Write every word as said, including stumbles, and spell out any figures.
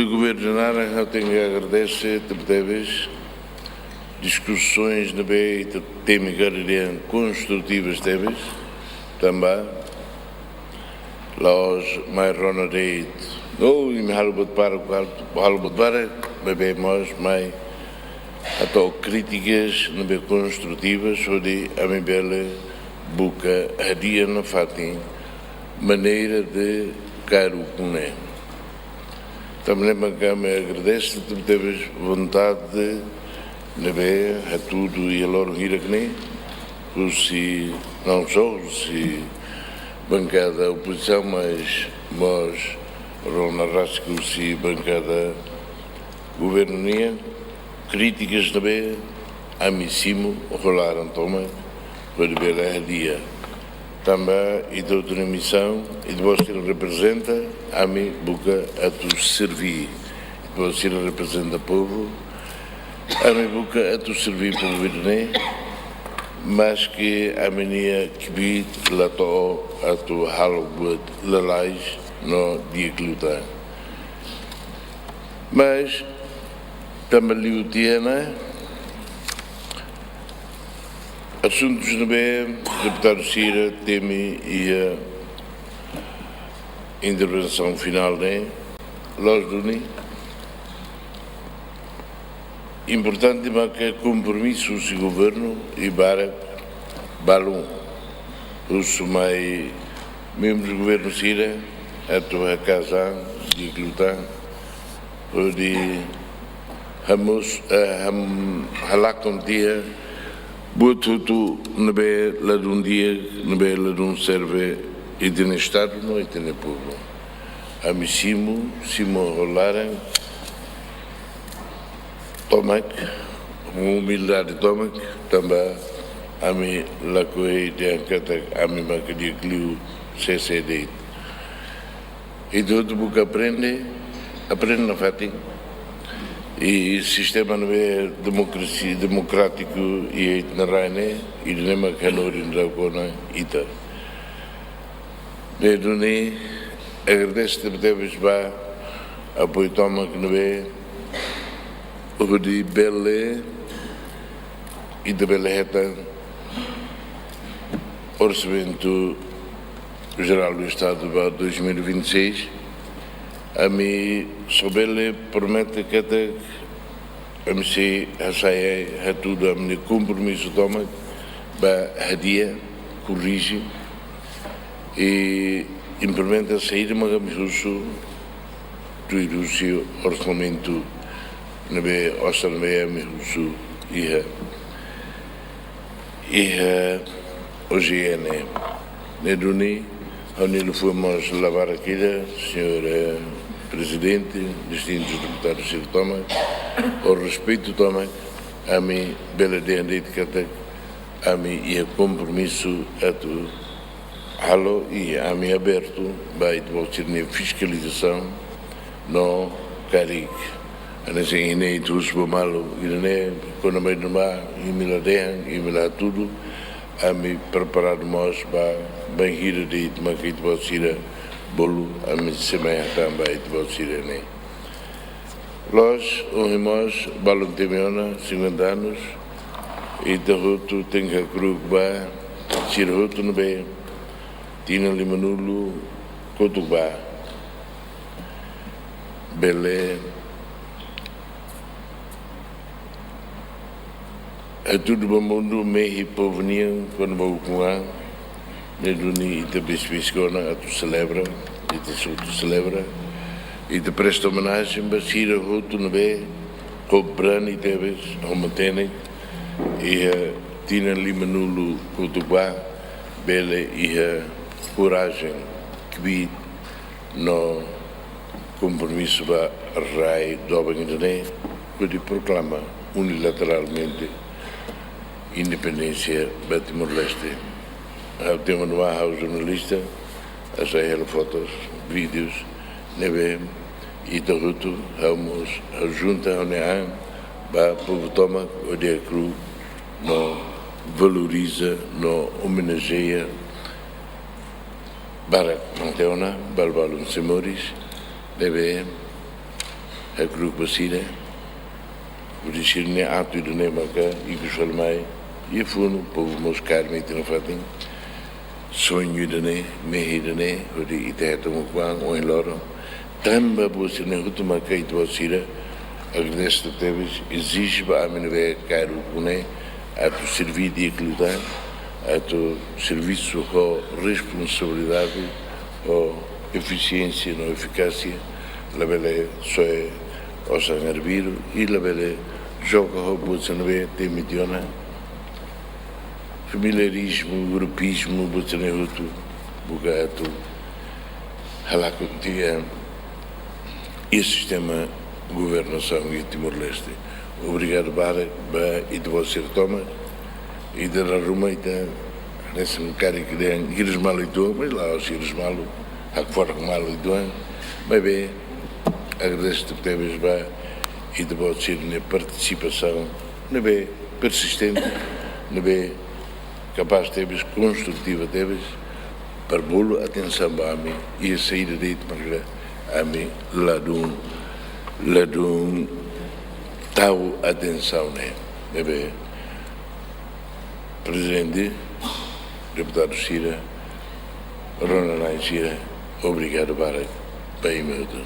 Governu naran, ha'u tenke agradese tebetebes. Diskusaun ne'ebé ita temi kada dia konstrutivas tebes. Tanba la'ós mai rona de'it, oh, imi halo buat barak, halo buat barak, maibé mós mai hato'o krítikas ne'ebé konstrutivas, hodi ami bele buka hadi'a nafatin maneira de kaer ukun ne'e. Tanba ne'e mak ami agradese tebetebes vontade ne'ebé hatudu iha loron hirak ne'e, husi, não só husi bankada opozisaun, mas mós rona rasik husi bankada governu nian, krítikas ne'ebé ami simu ho laran tomak, hodi bele hadi'a. Tanba ita hotu-nia misaun, ita-boot sira reprezenta, ami buka atu serví. Ita-boot sira reprezenta povu, ami buka atu serví povu ida-ne'e, maske ami-nia kbiit la to'o atu halo buat lalais no di'ak liután. Mas tanba liu tiha ona asuntus ne'ebé deputadu sira temi iha intervensaun finál ne'e, la'ós duni. Importante maka kompromisu husi governu i barak balun husu mai membru governu sira atu hakaas an di'ak liután, hodi hamosu, eh, ham-, halakon tiha buat hotu ne'ebé ladún di'ak, ne'ebé ladún serve ita-nia Estadu no ita-nia povu. Ami simu, simu ho laran tomak, ho umildade tomak, tanba ami lakohi dehan katak ami maka di'ak liu sé-sé de'it. Ita hotu buka aprende, aprende nafatin. I sistema ne'ebé demokrasia, demokrátiku iha ita-nia rai ne'e, ida-ne'e mak hanorin daudaun ona ita. Ne'e duni, agradese tebetebes ba apoiu tomak ne'ebé hodi bele, ita bele hetan Orsamentu Jerál do Estadu ba dois mil e vinte e seis, ami só bele promete katak ami sei hasa'e hatudu ami-nia kompromisu tomak ba hadi'a, korrije i implementa saida mak ami husu, tuir husi orsamentu ne'ebé osan ne'ebé ami husu iha, iha O G N. Ne'e duni, ha'u-nia liafuan mós la barak ida, señór, eh, Prezidente, distintus deputadu sira tomak, ho respeitu tomak, ami bele dehan de'it katak ami iha kompromisu atu halo i ami abertu ba ita-boot sira-nia fiskalizasaun no karik. Hanesan ne'e ita husu ba malu, ida-ne'e kona-ba ida-ne'ebá, imi la dehan, imi la hatudu, ami preparadu mós ba bainhira de'it maka ita-boot sira bolu, ami sei mai hatán ba ita-boot sira ne'e. Loos, ohin mós balun temi ona cinquenta anos, ita hotu tenke hakru'uk ba sira hotu ne'ebé tinan limanulu kotuk ba bele hatudu ba mundu mehi povu nian kona-ba ukun an. Ne'e duni ita besik-besik ona atu selebra, ita hotu selebra, ita presta omenajen ba sira hotu ne'ebé ho brani tebes, ho matenek, iha tinan limanulu kotuk ba, bele iha korajen, kbiit no kompromisu ba rai doben ida-ne'e, hodi proklama unilateralmente independénsia ba Timor-Leste. Ha'u temi ona ha'u jornalista, hasai hela fotos, vídeos, ne'ebé ita hotu, ha'u mós, ha'u junta ha'u-nia an ba povu tomak hodi hakru'uk no valoriza no omenajeia barak manteuna, balu-balun sei moris, ne'ebé Grupu sira, hodi sira-nia atu ida-ne'e maka ikus fali mai, iha funu, povu mós kaer metin nafatin, soñu ida-ne'e, mehi ida-ne'e, hodi ita hetan ukun-an ohin loron. Tanba buat sira-ne'e hotu maka ita-boot sira, agradese tebes, ezije ba ami ne'ebé kaer ukun ne'e, atu serví di'ak liután, atu servisu ho responsabilidade, ho efisiénsia no efikásia, labele soe osan arbiru, i labele joga ho buat sira ne'ebé temi tiha ona, familiarizmu, grupizmu, buat sira-ne'e hotu, buka atu halakon tiha iha sistema governasaun iha Timor-Leste. Obrigadu barak ba ita-boot sira tomak, ita dala ruma ita hanesan karik dehan hirus malu uitoan, mas la'ós hirus malu, hakfodak malu uitoan. Maibé, agradese tebes ba ita-boot sira-nia partisipasaun ne'ebé persistente, ne'ebé kapás tebes, konstrutiva tebes, para bolu atensaun ba ami, i saida de'it maka ami ladún, ladún tau atensaun ne'e. Ne'ebé Prezidente, deputadu sira, rona-na'in sira, obrigadu barak ba imi hotu.